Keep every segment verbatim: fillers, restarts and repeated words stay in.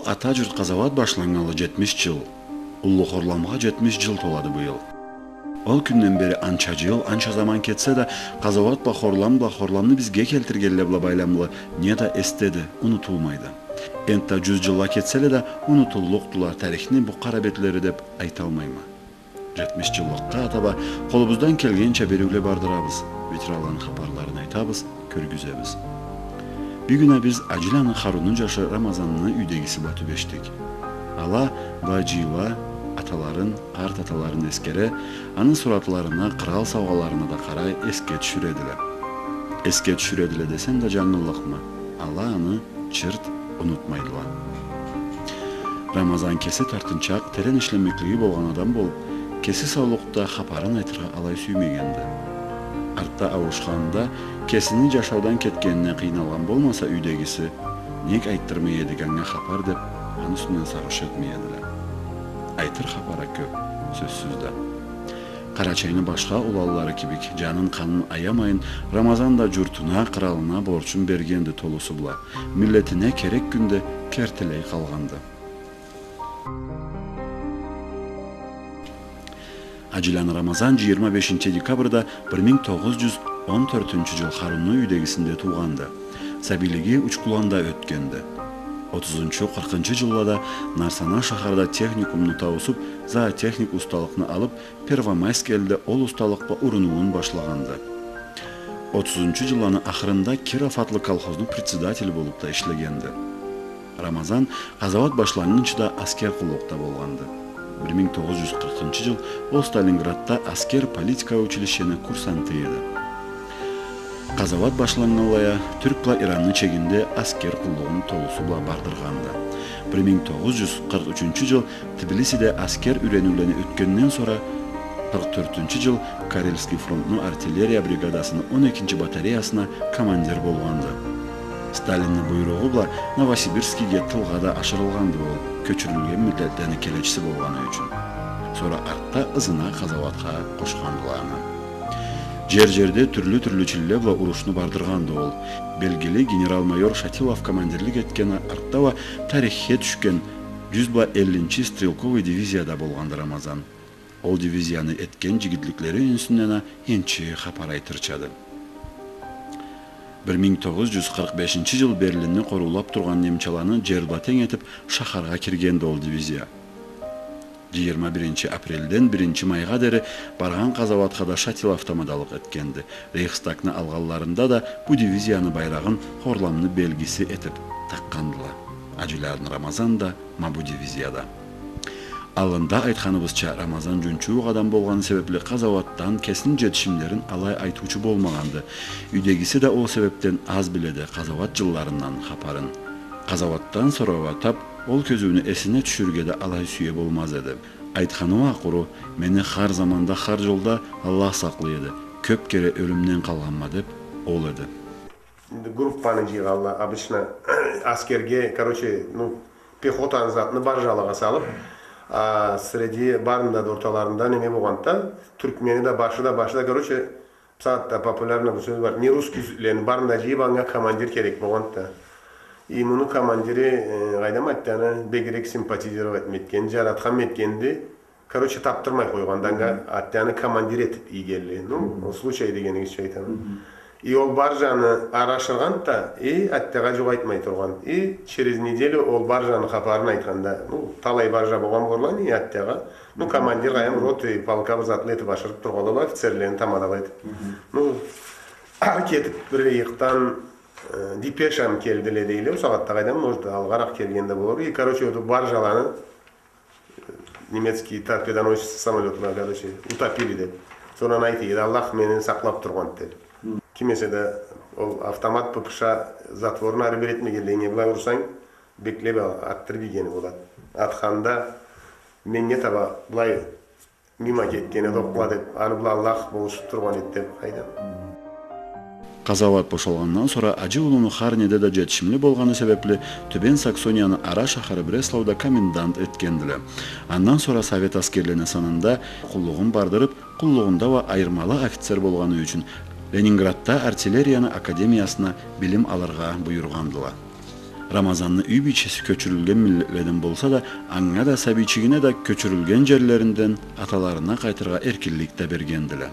Ата джурт къазауат башланнганлы джетмиш джыл. Уллу Хорламгъа джетмиш джыл толады быйыл. Ол кюнден бери анча джыл, анча заман кетсе да, къазауат бла Хорлам бла Хорламны бизге келтиргенле бла байламлы не да эсдеди, унутулмайды. Энтда джюз джылла кетселе да, унутуллукъдула тарихни бу къара бетлери деб айталмайма. Джетмиш джыллыкъгъа таба къолубуздан келгенча бериуле бардырабыз, ветеранланы хапарларын айтабыз, кёргюзебиз. Бюгюн а биз Аджиланы Харунну джашы Рамазанны юйдегиси бла тюбешдик. Ала бла джыйыла, аталарын, къарт аталарын эсгере, аны суратларына, кърал саугъаларына да къарай эсге тюшюредиле. Эсге тюшюредиле десем да джангыллыкъмы? Ала аны чырт унутмайдыла. Рамазан кеси тартынчакъ, терен ишлемеклиги болгъан адам болуб, кеси саулукъда хапарын айтыргъа алай сюймегенди. Артда ауушханында, кесини джашаудан кетгенине къыйналгъан болмаса юйдегиси, нек айтдырмай эдик анга хапар деб, аны юсюнден сагъыш этмей эдиле. Айтыр хапар а кёб, сёзсюз да. Къарачайны башха уланлары кибик, джанын-къанын аямайын, Рамазан да джуртуна, къралына борчун бергенди толусу бла. Миллетине керек кюнде кертилей къалгъанды. Аджиланы Рамазан джыйырма бешинчи декабрда бир минг тогъуз джюз он тёртюнчю джыл Харунну юйдегисинде туугъанды. Сабийлиги Учкуланда ётгенди. Отузунчу, къыркъынчы джыллада Нарсана шахарда техникумну тауусуб, зоотехник усталыкъны алыб, Первомайск элде ол усталыкъгъа урунуун башлагъанды. Отузунчу джылланы ахырында Киров атлы колхозну председатели болуб да ишлегенди. Рамазан къазауат башланнгынчы да аскер къуллукъда болгъанды. Бир минг тогъуз джюз къыркъынчы джыл ол Сталинградда аскер политика училищени курсанты эди. Къазауат башланнганлай а, Тюрк бла Иранны чегинде аскер къуллугъун толусу бла бардыргъанды. Бир минг тогъуз джюз къыркъ ючюнчю джыл Тбилисиде аскер юрениулени ётгенден сора, къыркъ тёртюнчю джыл Карельский фронтну артиллерия бригадасыны он экинчи батареясына командир болгъанды. Сталинни буйругъу бла Новосибирскийге тылгъа да ашырылгъанды ол, кёчюрюлген миллетлени келечиси болгъаны ючюн. Сора артда ызына къазауатха къошхандыла аны. Джер-джерде тюрлю-тюрлю чилле бла урушну бардыргъанды ол. Белгили генерал-майор Шатилов командирлик этген артда уа тарихге тюшген джюз бла эллинчи стрелковый дивизияда болгъанды Рамазан. Ол дивизияны этген джигитликлерини юсюнден а энчи хапар айтырчады. Бир минг тогъуз джюз къыркъ бешинчи джыл Берлинни къоруулаб тургъан немчаланы джер бла тенг этиб, шахаргъа киргенди ол дивизия. Джыйырма биринчи апрелден биринчи майгъа дери баргъан къазауатха да Шатилов тамадалыкъ этгенди. Рейхстагны алгъанларында да бу дивизияны байрагъын Хорламны белгиси этиб такъгъандыла. Аджиланы Рамазан да ма бу дивизияда. Аллында айтханыбызча, Рамазан джунчууукъ адам болгъаны себебли къазауатдан кесини джетишимлерин алай айтыучу болмагъанды. Юйдегиси да ол себебден аз биледи къазауат джылларындан хапарын. Къазауатдан сора уа таб ол кёзюуню эсине тюшюрюрге да алай сюе болмаз эди. Айтханы уа къуру: «Мени хар заманда, хар джолда Аллах сакълай эди. Кёб кере ёлюмден къалгъанма», — деб, ол эди. Энди группаны джыйгъанла, обычно, аскерге, короче, ну, пехотаны затны баржалагъа салыб, а среди, барыны да орталарында неме болгъанды да, тюркмени да, башы да, башы да, короче, бусагъатда популярно бир сёз бар, не русскийлени барын да джыйыб, анга командир керек болгъанды да. И муну командири, э, къайдам, аттягъаны бегирек симпатизировать этген, джаратхан этгенди. Короче, табдырмай къойгъанды анга, аттягъаны командир этиб ийгенле. Ну, ол случай дегенигизча айтама. И ол баржаны ары ашыргъанды да, и аттягъа джукъ айтмай тургъан. И через неделю ол баржаны хапарын айтханда, ну, талай баржа болгъан болгъанды, и аттягъа. Ну, командир, къайдам, роты, полка бир затлы этиб ашырыб тургъанды, офицерлени тамадала этиб. Ну, ары кетиб бир ыйыкъдан, э, депешаны келтирдиле дейле, ол сагъатда, къайдам, может, алгъаракъ келген да болур. И, короче, ол баржаланы немецкий торпедоносец самолётла, короче, утопили деб. Сора аны айта эди: «Аллах мени сакълаб тургъанды», — деб. Ким эсе да ол автомат, ППШ затворну ары бери этмегенлей, не былай урсанг, беклеб ал-, атдырыб ийгени болады. Атханда меннге таба былай мимо кетген эди окъла деб, аны бла Аллах болушуб тургъан эди деб, къайдам. Къазауат бошалгъандан сора Аджи улуну хар неде да джетишимли болгъаны себебли Тюбен Саксонияны ара шахары Бреслауда комендант этгендиле. Андан сора совет аскерлени санында къуллугъун бардырыб, къуллугъунда уа айырмалы офицер болгъаны ючюн Ленинградда артиллерияны академиясына билим алыргъа буюргъандыла. Рамазанны юй бийчеси кёчюрюлген миллетледен болса да, анга да, сабийчигине да кёчюрюлген джерлеринден аталарына къайтыргъа эркинлик да бергендиле.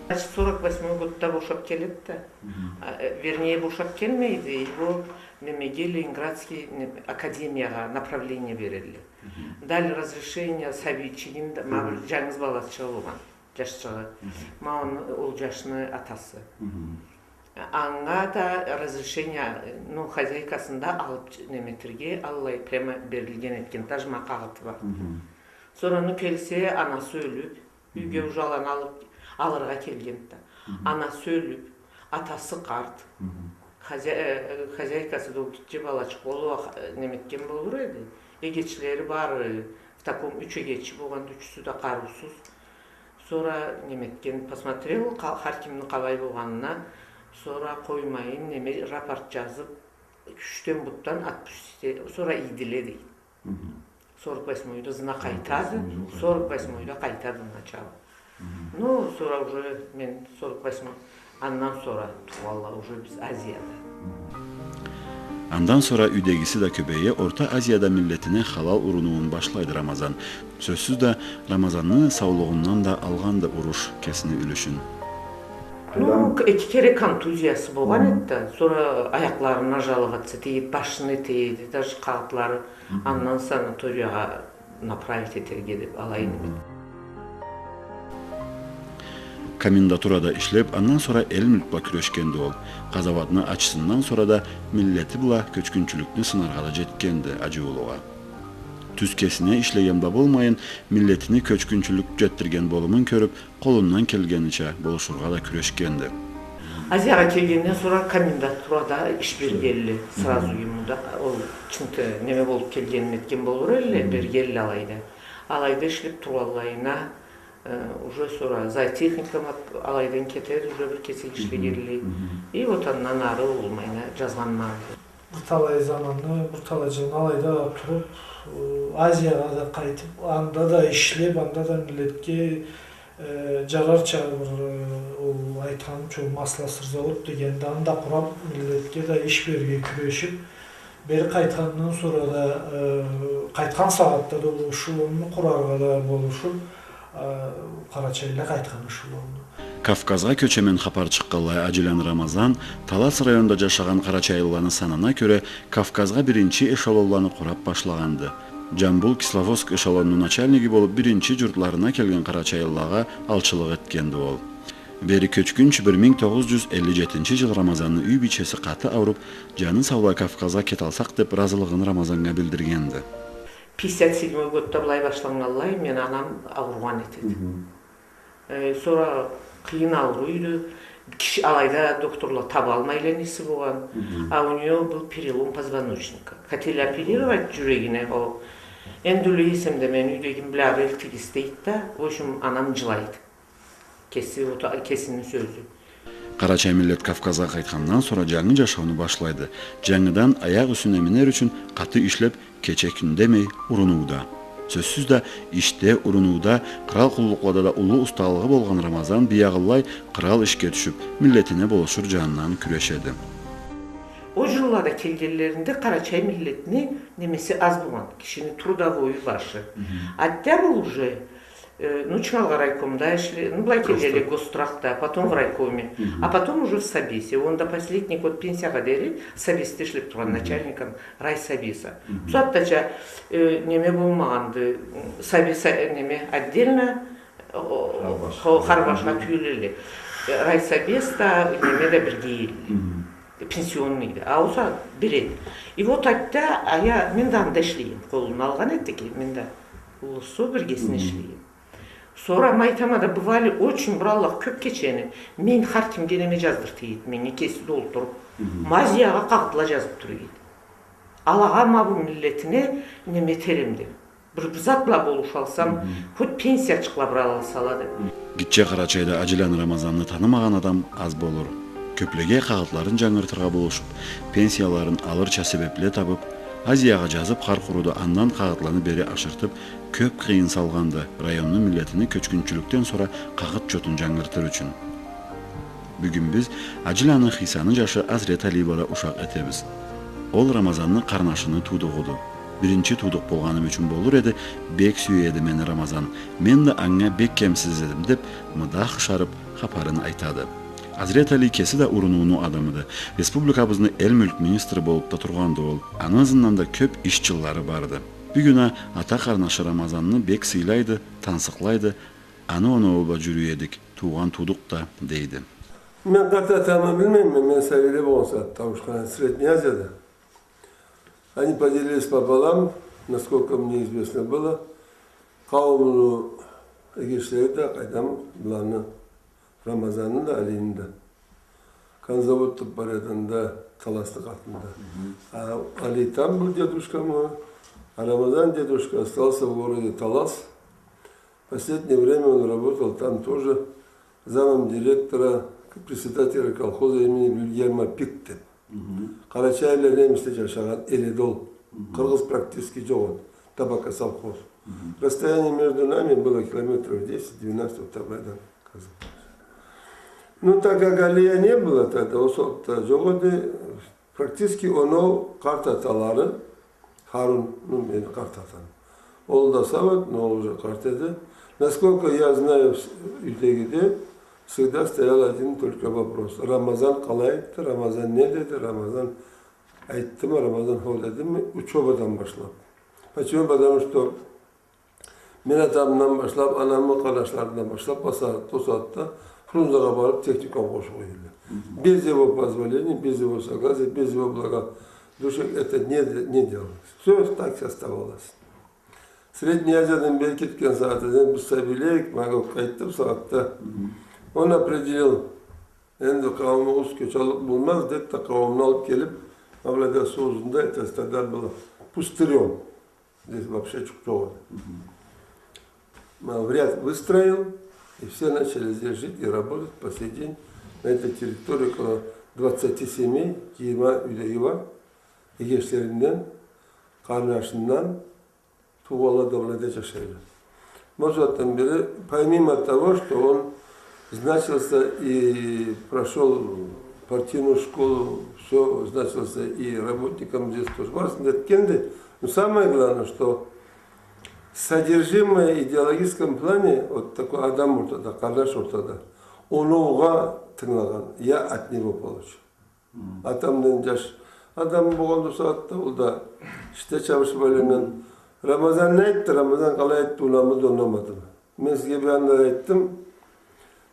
Значит, сорок восьмой годда бошап келеди да. Мгм. А, э, вернее, бошап келмейди, его немеге, Ленинградский, не, академиягъа направление берелле. Мгм. Дали разрешение сабийчигин да, ма бир джангыз балачыгъы болгъан, джашчыгъы. Мгм. Ма ол джашны атасы. Мгм. Анга да разрешение, ну, хозяйкасын да алып неметерге, аллай прямо берилген этген, даже ма къагъыты бар. Мгм. Сора, ну, келсе, анасы ёлюп, юйге уже аланы алып, алыргъа келгенди да. Мгм. Анасы ёлюп, атасы къарт. Мгм. Хозя-, э, хозяйкасы да ол гитче балачыкъ болуп, э, неметген болур эди. Эгечлери бар, э, в таком юч эгечи болгъанды, ючюсю да къарыусуз. Сора неметген, посмотрел, къа-, хар кимни къалай болгъанына, сора къоймайын, неме, рапорт джазып, кючден-бутдан отпустить, сора ийдиле, дейди. Мгм. Сорок восьмойда ызына къайтады, сорок восьмойда къайтады начало. Мгм. Ну, сора уже мен сорок восьмой, андан сора тууалла уже биз Азияда. Мгм. Андан сора юйдегиси да кёбейе, Орта Азияда миллетине халал урунуун башлайды Рамазан. Сёзсюз да, Рамазанны саулугъундан да алгъанды уруш кесини юлюшюн. Ну, к-, эки кере контузиясы болгъан эди да, сора аякъларына жаловаться этеди, башын этеди, даже къагъытлары, мгм, андан санаториягъа направить этерге деп алай эди. Мгм. Комендатурада ишлеп, андан сора эл мюлк бла кюрешгенди ол. Къазауатны ачысындан сора да миллети бла кёчгюнчюлюкню сынаргъа да джетгенди аджиулугъа. Тюз кесине ишлеген бла болмайын, миллетини кёчгюнчюлюк джетдирген болумун кёрюп, къолундан келгенича болушургъа да кюрешгенди. Азиягъа келгенден сора комендатурада иш бергелле, сразу ему да, ол чынтты неме болуп келгенин этген болур элле, бергелле алайда. Алайда ишлеп тургъанлайына, э, уже сора зоотехникум ап-, алайдан кетеди, уже бир кесек ишлегелле. И вот андан ары болмайына джазгъанманды. Бир талай заманны, бир талай джылны алайда да туруп, э, Азиягъа да къайтып, анда да ишлеп, анда да миллетге, э, джарарча бир, э, ол айтханымча, ол маслосырзавод дегенди, анда къурап, миллетге да иш берирге кюрешип, бери къайтхандан сора да, э, къайтхан сагъатда да ол эшелонну къураргъа да болушуп, э, къарачайла къайтхан эшелонну. Кавказгъа кёчемен хапар чыкъгъанлай аджиланы Рамазан Талас районда джашагъан къарачайлыланы санына кёре, Кавказгъа биринчи эшелонланы къурап башлагъанды. Джамбул-Кисловодск эшелонну начальниги болуп, биринчи джуртларына келген къарачайлылагъа алчылыкъ этгенди ол. Бери кёчгюнчю бир минг тогъуз джюз элли джетинчи джыл Рамазанны юй бийчеси къаты ауруп, джаны саулай Кавказгъа кеталсакъ деп, разылыгъын Рамазаннга билдиргенди. Пятьдесят седьмой годда былай башланнганлай, мени анам ауругъан этеди. Э, сора къыйын ауруу эди. Киши алайда докторла табалмайла, неси болгъан. А у неё был перелом позвоночника. Хотели оперировать джюрегине, о. Энди ёле эсем да, мени юйдегим бла ары элтигиз дейди да, в общем, анам джылайды. Кеси, о та-, кесини сёзю. Къарачай миллет Кавказгъа къайтхандан сора джангы джашауну башлайды. Джангыдан аякъ юсюне минер ючюн къаты ишлеп, кече-кюн демей урунулда. Сёзсюз да, ишде, урунулда, кърал къуллукълада да уллу усталыгъы болгъан Рамазан биягъылай кърал ишге тюшюп, миллетине болушур джанындан кюрешеди. Ол джыллада келгенлеринде къарачай миллетни немеси аз болгъан, кишини трудовой башы. Мгм. Анда бу уже, э, ну, чыгъаргъа райкомда ишле-, ну, былай келгенле, госстрахда, потом в райкоме, а потом уже в собесе. Онда последний год пенсиягъа дери собесде ишлеп тургъан, начальником райсобеса. Бусагъатдача, э, неме болмагъанды, собеса, э, неме, отдельно, о, хар башха тюйюл элле. Э, райсобес да, неме да бирге элле. Пенсионныйды. А ол сагъат бир эди. И вот анда, а я, мен да анда ишлейме. Къолуна алгъан эди ки, мен да уллусу биргесине ишлейме. Сора Майтамада бывали очень бир Аллах кёп кечени, мен хар кимге неме джаздырта эди, меннге кеси да олтуруп, Азиягъа къагъытла джазып тура эди. Алагъа ма бу миллетине неме этерем деп. Бир, бир зат бла болушалсам, хоть пенсиячыкъла бир алалсала деп. Гитче Къарачайда аджиланы Рамазанны танымагъан адам аз болур. Кёплеге къагъытларын джангыртыргъа болушуп, пенсияларын алырча себепле табып, Азиягъа джазып, хар къуруда андан къагъытланы бери ашыртып, кёп къыйын салгъанды районну миллетини кёчгюнчюлюкден сора къагъыт чотун джангыртыр ючюн. Бюгюн биз аджиланы Хисаны джашы Азрет Алиева бла ушакъ этебиз. Ол Рамазанны къарнашыны туудугъуду. Биринчи туудукъ болгъаным ючюн болур эди, бек сюе эди мени Рамазан. Мен да анга бек кемсиз эдим, деп, мыдах ышарып, хапарын айтады. Азрет Али кеси да урунууну адамыды. Республикабызны эл мюлк министри болуп да тургъанды ол. Аны ызындан да кёп иш джыллары барды. Бюгюн а ата къарнашы Рамазанны бек сыйлайды, тансыкълайды, аны оноу бла джюрюй эдик, туугъан туудукъ да, дейди. Мен къарт атамы билмейме, мен сабийле болгъан сагъатда ауушхан, Средняя Азияда. Они поделились пополам, насколько мне известно было. Къауумну эгечлери да, къайдам, быланы, Рамазанны да, Алини да. Конзавод деп бар эди анда, Таласны къатында. Мгм. А Али там был дедушка мой, а Рамазан дедушка остался в городе Талас. Последнее время он работал там тоже замом директора, к-, председателя колхоза имени Вильгельма Пик деп. Мгм. Къарачай бла немисле джашагъан эл эди ол. Мгм. Къыргъыз практически джокъ эди. Табака совхоз. Мгм. Расстояние между нами было километров десять-двенадцать, вот так, да. Ну, так как Алия не было тогда, ол сагъатда джокъ эди, практически оноу къарт аталары, Харун, ну, мени къарт атам. Ол да сау эди, но ол уже къарт эди. Насколько я знаю, вс-, юйдегиде всегда стоял один только вопрос. Рамазан къалай айтды, Рамазан не деди, Рамазан айтдымы, Рамазан хо дедими, учёбадан башлап. Почему? Потому что мен атамдан башлап, анамы къарнашларындан башлап, ол сагъатда, ол сагъатда Фрунзеге барып техникум къошуп къоя эдиле. Мгм. Без его позволения, без его согласия, без его благодушия это не, не делалось. Всё так и оставалось. Средняя Азиядан бери кетген сагъатда биз сабийле эдик, ма къайтдыкъ сагъатда. Мгм. Он определил, энди къауумугъуз кёчаллыкъ болмаз, деп да къауумну алып келип, Мавлада Сузунда, это тогда было пустырём. Здесь вообще джукъ джокъ эди. Мгм. Ма, в ряд выстроил, и все начали здесь жить и работать по сей день. На этой территории около двадцати семей, джыйырма юйдеги бар. Эгечлеринден, къарнашындан туугъанла да былайда джашайла. Ол сагъатдан бери, помимо того, что он значился и прошёл партийную школу, всё, значился и работником здесь тоже. Барысын да этгенди. Но самое главное, что содержимое в идеологическом плане, вот такой адам ортада, къарнаш ортада, оноугъа тынгылагъан, я от него получил. Атамдан джаш адам болгъанды ол сагъатда, ол да ишде чабышып айланнган. Рамазан не айтды, Рамазан къалай айтды, унамады, унамадымы? Мен сизге бир анда айтдым,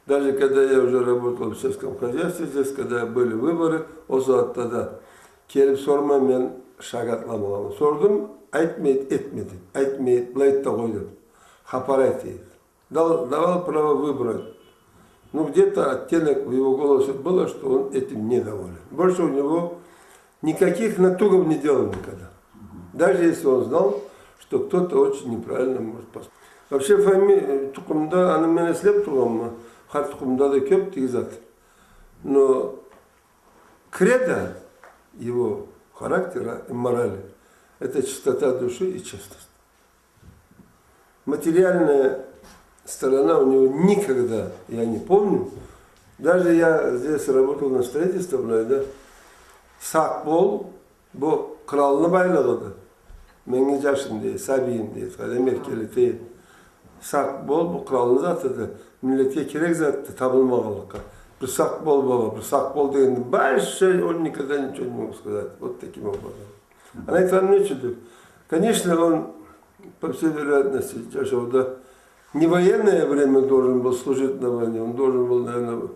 даже когда я уже работал в сельском хозяйстве, здесь, когда были выборы, ол сагъатда да келип сормай мен шаг атламагъанма. Сордум, айтмай эди, этмеди, айтмай эди, былай эди да къойду. Хапар айта эди. Дал-, давал право выбрать. Ну, где-то оттенок в его голосе было, что он этим недоволен. Больше у него никаких натугов не делал никогда. Даже если он знал, что кто-то очень неправильно может поступить. Вообще, фами-, э, тукъумда, аны мен эслеп тургъанма, хар тукъумда да кёп тюйюл зат. Но кредо его характера и морали — это чистота души и честность. Материальная сторона у него никогда, я не помню. Даже я здесь работал на строительстве, былайда, сакъ бол, бу къралны байлыгъыды. Меннге джашым дейди, сабийим дейди, къайдам, эркелете эди. Сакъ бол, бу къралны затыды. Миллетге керек затды, табылмагъанлыкъгъа. Бир сакъ бол, бала, бир сакъ бол дегенди. Больше он никогда ничего не мог сказать. Вот таким образом. Аны айтханым не ючюндю? Конечно, он, по всей вероятности, джашауда не военное время должен был служить на войне, он должен был, наверное,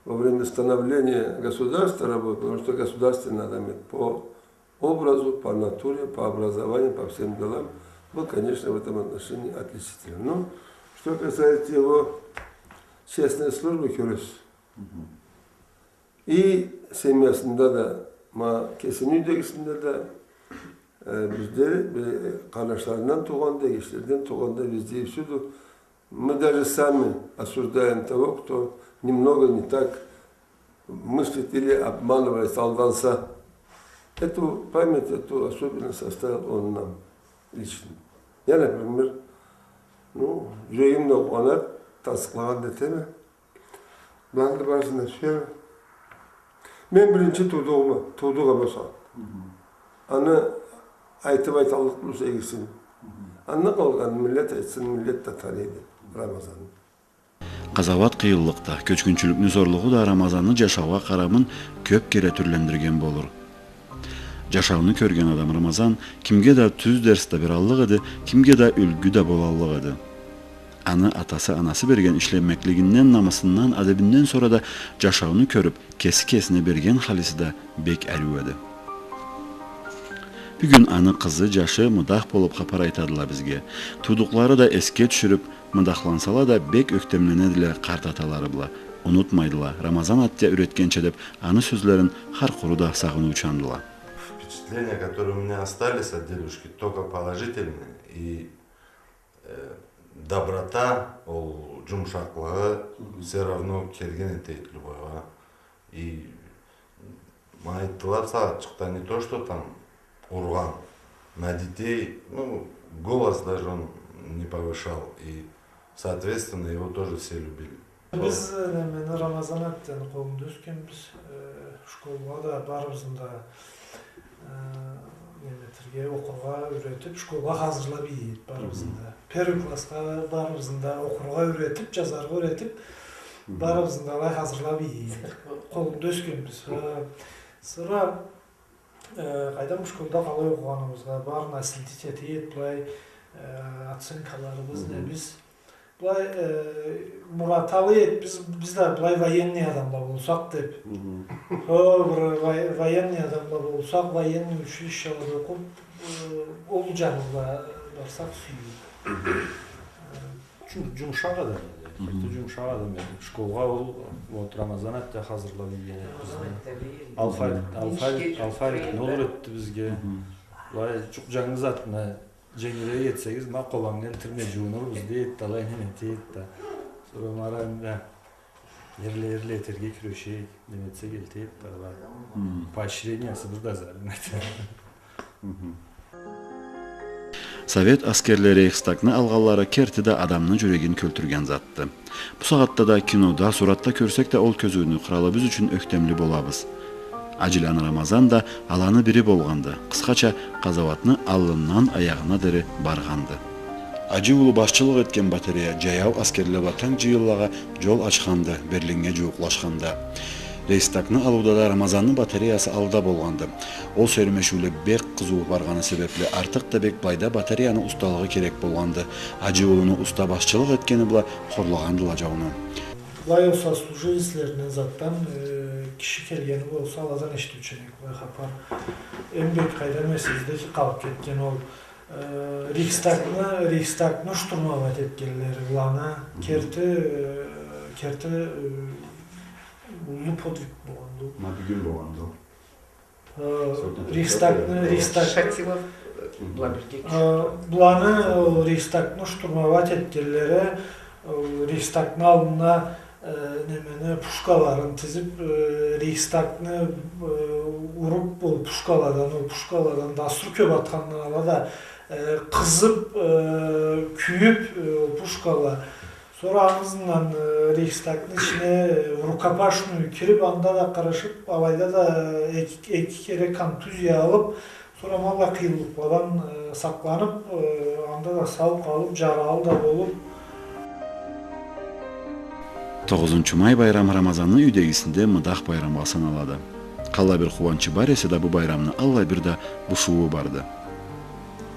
во время становления государства работать, потому что государственный адам по образу, по натуре, по образованию, по всем делам был, конечно, в этом отношении отличителен. Но что касается его честной службы, кёресиз. И семьясында да, ма кесини юйдегисинде да, э, бизде, э, къарнашларындан туугъанда, эгечлеринден туугъанда, везде и всюду. Мы даже сами осуждаем того, кто немного не так мыслит или обманывается, алданса. Эту память, эту особенность оставил он нам лично. Я, например, ну, джюрегим да къууанады, тансыкълагъан да этеме. Быланы барысын да сюеме. Мен биринчи туудугъума, туудугъума сал. Аны айтып айталлыкъ болса игисин. Анда къалгъан миллет айтсын, миллет да таныйды Рамазанны. Къазауат, къыйынлыкъ да, кёчгюнчюлюкню зорлугъу да Рамазанны жашаугъа къарамын кёп кере тюрлендирген болур. Жашауну кёрген адам Рамазан кимге да тюз дерс да бераллыкъ эди, кимге да юлгю да болаллыкъ эди. Аны атасы-анасы берген ишленмеклигинден, намысындан, адебинден сора да жашауну кёрюп, кеси кесине берген халиси да бек ариу эди. Бюгюн аны къызы, жашы мыдах болуп хапар айтадыла бизге. Туудукълары да эсге тюшюрюп, мыдахлансала да, бек ёхтемленедиле къарт аталары бла. Унутмайдыла, Рамазан атте юйретгенча деп, аны сёзлерин хар къуру да сагъыныучандыла. Впечатления, которые у меня остались от дедушки, только положительные. И э, доброта, ол жумушакълыгъы всё равно келген этеди любойгъа. И ма айтдыла сагъатчыкъда, не то что там ургъан, на детей, ну, голос даже он не повышал. И, соответственно, его тоже все любили. Биз, э, немени, Рамазан атаны къолунда ёсгенбиз, э, школгъа да барыбызны да, э, неме этерге, окъургъа юйретип, школгъа хазырлап ийди барыбызны да. Первый классха барыбызны да окъургъа юйретип, жазаргъа юйретип, барыбызны да алай хазырлап ийди. Къолунда ёсгенбиз. Э, сора Э, къайдам, школда къалай окъугъаныбызгъа, барына следить эте эди, былай, э, оценкаларыбыз, немебиз. Былай, э, мурат ала эди, биз, биз да былай военный адамла болсакъ деп. Хо, бир вой-, военный адамла болсакъ, военный училищелада окъуп, э, ол жаны бла барсакъ сюйюр. Э, Жум-, жумушакъ адам эди. Мгм. Кеси жумушакъ адам эди. Школгъа ол, вот, Рамазан атте хазырлап ийген эди бизни. Алфавит, алфавит, алфавитни ол юйретди бизге. Мгм. Былай, жукъ, жангыз атны женгирек этсегиз, ма къоланнгы элтирме, жууунурбуз, дей эди да, алай неме эте эди да. Сора ма ары да эрле-эрле этерге кюреше эди, неме этсек элте эди да, алай. Мгм. Поощрениясы бир да зарин эди. Мгм. Совет аскерле Рейхстагны алгъанлары керти да адамны жюрегин кёлтюрген затды. Бу сагъатда да кинода, суратда кёрсек да, ол кёзюуню къыралы биз ючюн ёхтемли болабыз. Ажиланы Рамазан да аланы бири болгъанды. Къысхача, къазауатны аллындан аягъына дери баргъанды. Ажи улу башчылыкъ этген батарея жаяу аскерле бла танк жыйынлагъа жол ачханды, Берлиннге жууукълашханда. Рейхстагны алыуда да Рамазанны батареясы алда болгъанды. Ол сермешиуле бек къызыу баргъаны себепли, артыкъ да бек былайда батареяны усталыгъы керек болгъанды. Ажи улуну уста башчылыкъ этгени бла хорлагъандыла жауну. Былай ол сослуживецлеринден затдан, э, киши келгени болса, аладан эшитиучю эдик былай хапар. Эм бек къайдам эсибизде къалып кетген ол, э, Рейхстагны, Рейхстагны штурмовать этгенлери, быланы керти, э, керти, э, уллу подвиг болгъанды. Ма бюгюн болгъанды. Э, Рейхстагны, Рейхстаг, Шатилов, э, бла бирге, э, тюшдю. Быланы, э, Рейхстагны штурмовать этгенлери, э, Рейхстагны аллына, э, немени, пушкаларын тизип, э, Рейхстагны, э, уруп, ол пушкаладан, ол пушкаладан да асыры кёп атхандан ала да, э, къызып, э, кюйюп, э, ол пушкала. Сора аны ызындан, э, Рейхстагны ичине, э, в рукопашную кирип, анда да къырышып, алайда да, э, эки, эки кере контузия алып, сора ма аллай къыйынлыкъладан, э, сакъланып, э, анда да сау къалып, жаралы да болуп. Тогъузунчу май байрам Рамазанны юйдегисинде мыдах байрамгъа саналады. Къаллай бир къууанчы бар эсе да, бу байрамны аллай бир да бушууу барды.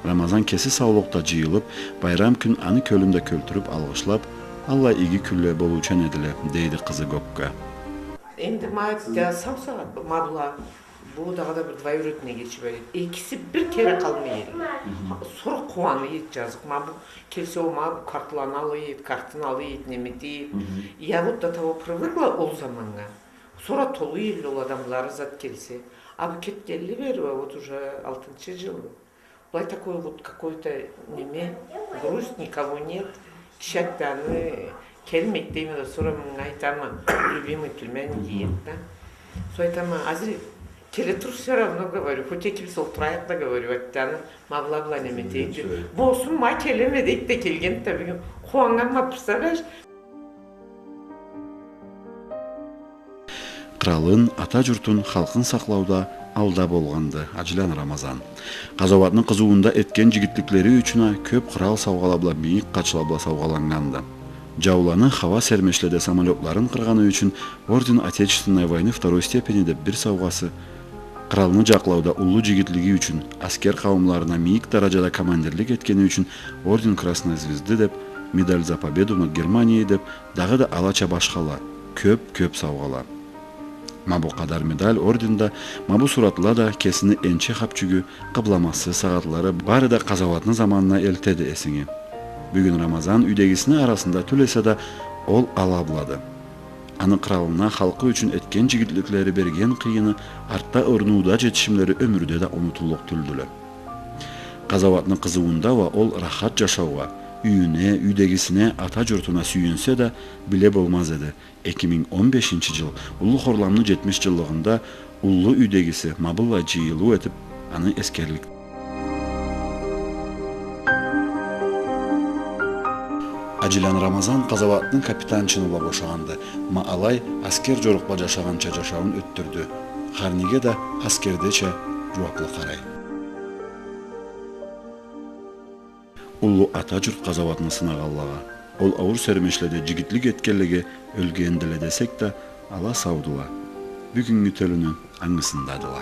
Рамазан кеси саулукъда жыйылып, байрам кюн аны кёлюн да кёлтюрюп, алгъышлап, аллай иги кюнле болуучан эдиле, дейди къызы Гокка. Энди ма да сау сагъат, ма была, бу дагъыда бир двоюродный эгечи бар эди. Экиси бир кере къалмай эди. Мгм. Сора къууана эди, жазыкъ. Ма бу келсе, ол ма бу картланы ала эди, картын ала эди, неме эте эди. Мгм. Я вот до того привыкла ол заманнга. Сора толу эдиле ол адамлары зат келсе. А бу кетгенли бери, вот уже алтынчы жыл. Былай такой вот какой-то неме, грусть, никого нет. Киши айтады, келмейди дейме да, сора манга айтама, любимый племянник, дейди да. Сора айтама, азыр келе тур, всё равно, говорю, хоть экибиз олтурайыкъ да, говорю, айтады, ма была-была неме этейик. Болсун, ма келеме дейди да, келгенди да бюгюн. Къууаннганма, представляешь? Къралын, ата журтун, халкъын сакълауда алда болгъанды Аджиланы Рамазан. Къазауатны къызыуунда этген джигитликлери ючюн а кёб кърал саугъала бла, мийик къачла бла саугъаланнганды. Джауланы хауа сермешледе самолётларын къыргъаны ючюн орден Отечественной войны второй степени деб бир саугъасы, къралны джакълауда уллу джигитлиги ючюн, аскер къауумларына мийик дараджада командирлик этгени ючюн орден Красной Звезды деб, медаль «За победу над Германией» деб, дагъыда алача башхала, кёб-кёб саугъала. Ма бу къадар медаль, орден да, ма бу суратла да, кесини энчи хапчюгю, къыбламасы, сагъатлары, бары да къазауатны заманына элтеди эсинги. Бюгюн Рамазан юйдегисини арасында тюл эсе да, ол ала блады. Аны къралына, халкъы ючюн этген джигитликлери, берген къыйыны, артда орнууда джетишимлери ёмюрде да унутуллукъ тюлдюле. Къазауатны къызыуунда уа ол рахат джашаугъа, юйюне, юйдегисине, ата джуртуна сюйюнсе да, биле болмаз эди, эки минг он бешинчи джыл, Уллу Хорламны джетмиш джыллыгъында уллу юйдегиси ма быллай джыйылыу этиб, аны эсгерлик. Аджиланы Рамазан къазауатны капитан чыны бла бошагъанды. Ма алай, аскер джорукъ бла джашагъанча джашауун ётдюрдю. Хар неге да аскердеча джууаблы къарай. Уллу Ата джурт къазауатны сынагъанлагъа, ол ауур сермешледе джигитлик этгенлеге ёлгендиле десек да, ала саудула. Бюгюннгю тёлюню ангысындадыла.